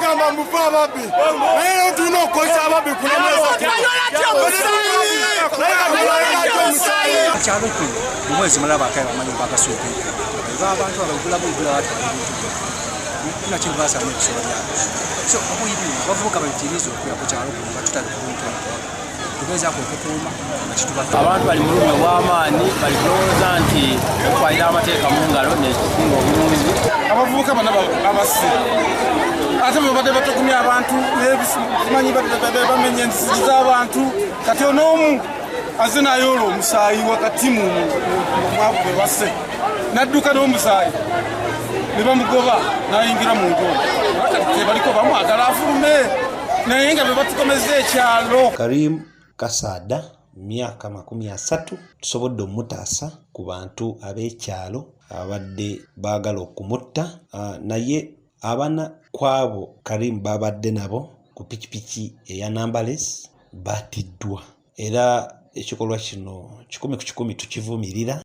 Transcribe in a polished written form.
Bagamba mufe ababbi, naye leero tulina okukozesa ababbi. Kulamaakyalo kuno mu mwezi mulaba akaye bamanyi bagasuuka abantu abaigula bwigula, batwala ebintu byabwe, nakintu basala n'ebisolo byabwe. So obwibi, abavubuka bayitiriza okuya ku kyalo kuno nga tutali ku buntu, tugezaako okukuuma nga kituba. Abantu bali mu bulumi obw'amaanyi, bali kulowooza nti okutwalira amateeka mu ngalo nekisinga obulungi. Abavubuka bana abasse, ate bwe babadde batugumya abantu, manyi bamenya enzigi z'abantu. Kati onoomu azze nayoola omusaayi wakati mu mwavu bwe basse, n'adduka n'omusaayi ne bamugoba n'ayingira mu nju. Kati tebaliko bamwagala afulume, naye nga be batukomeza ekyalo. Karim Kasada, myaka 30, tusobodde omutaasa ku bantu ab'ekyalo abadde baagala okumutta. Naye abana ku abo Karim babadde nabo ku pikipiki eya numberless batiddwa, era ekikolwa kino 100% tukivumirira.